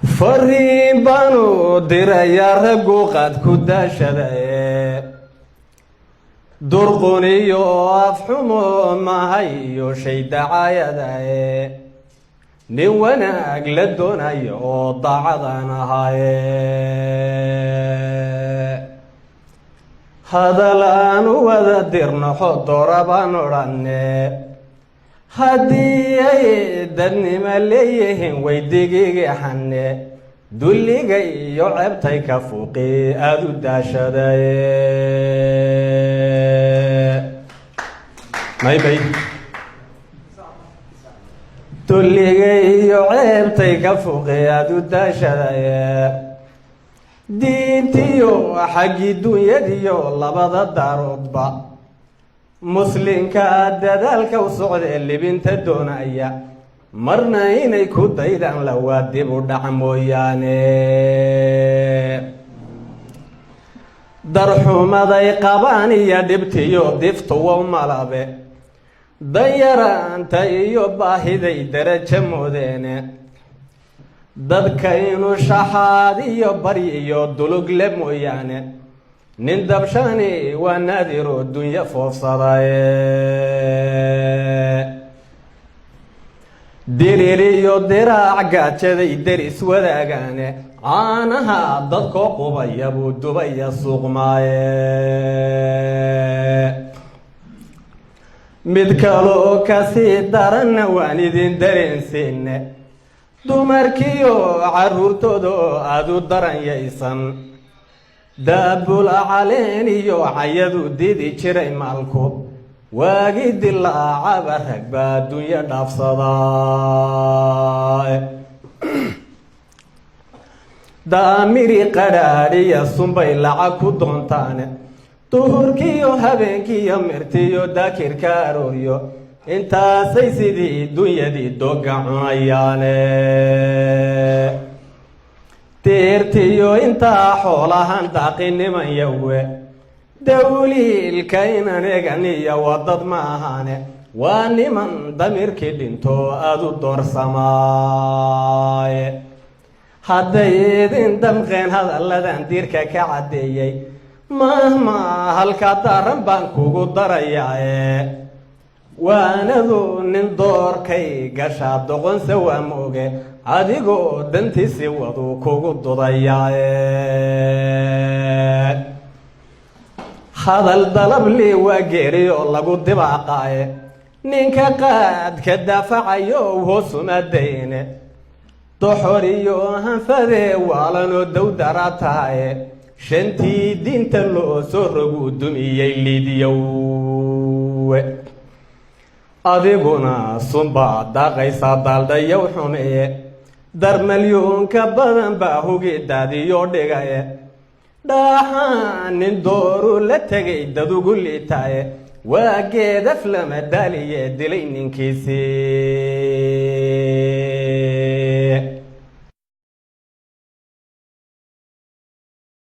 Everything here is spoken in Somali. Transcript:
Fariin baanu dirayaa raggu qaad ku daashadae, durqun iyo afxumo mahayo shay dacaayadae, nin wanaag la doonayo oo daacadan ahaaye. Hadal aanu wada dirnaxo doora baan odhanne, haddii ay dadnimo leeyihiin weydigigaxane, dulliga iyo ceebtay ka fuuqi aada u daashadaye. Maymay, dulliga iyo ceebtay ka fuuqi aada u daashadaye. Diintiyo xaggii dunyadiyo labada daaroodba muslimka dadaalka u socdee libinta doonaya, marna inay ku daydaan lawaa dib u dhac mooyaane. Darxumaday qabaan iyo dhibtiyo diftuwa malabe, danyaraanta iyo baahiday darajo moodeene, dadka inuu shaxaad iyo baryi iyo dulugle mooyaane, nin dabshani waa naadiro dunyo foofsadaye. Diriir iyo diraac gaajaday deris wadaagaane, caanaha dadkoo qubaya buu dubaya suuqmaaye. Mid kaloo kasii daranna waan idin dareensiine, dumarkiyo caruurtooda oo aada u daranyaysan, daabula caleen iyo cayadu didi jiray maalku, waagi dilaacaba rag baa adduunyo dhaafsadaa. Daamiri qadhaadhiya sunbay lacag ku doontaane, duhurkiyo habeenkiiyo mirtiyo daakirka arooryo, intaasay sidii dunyadii doga cunayaane. Tiirtiyo intaa xoolahan daaqiniman yawe, dawliilka inan eganiya wadad ma ahaane, waa niman damirkii dhinto aada u doorsamaaye. Hadday idin damqeen hadalladan diirka ka caddeeyey, mahma halkaa daaran baan kugu darayaae, waanadu nin doorkay gashaa doqonse waa mooge, adigoo dantiisi wadu kugu dudayaae. Hadal dalabli waa geeriyo lagu dibaaqaaye, ninka qaadka daafacayo hoosuma dayne, doxor iyo hanfadee waalanoo dowdara tahaye, shantii diinta loo soo rogu dumiyey liidiyowe. Adiguna sunbaad daaqaysaa daaldhayow xumeeye, darmalyuunka badan baa hugi daadiyo dhigaye, dhaaxaan nin dooru la tegay dadugu liitaaye, waa geedaf lama daaliye dilay ninkiisii.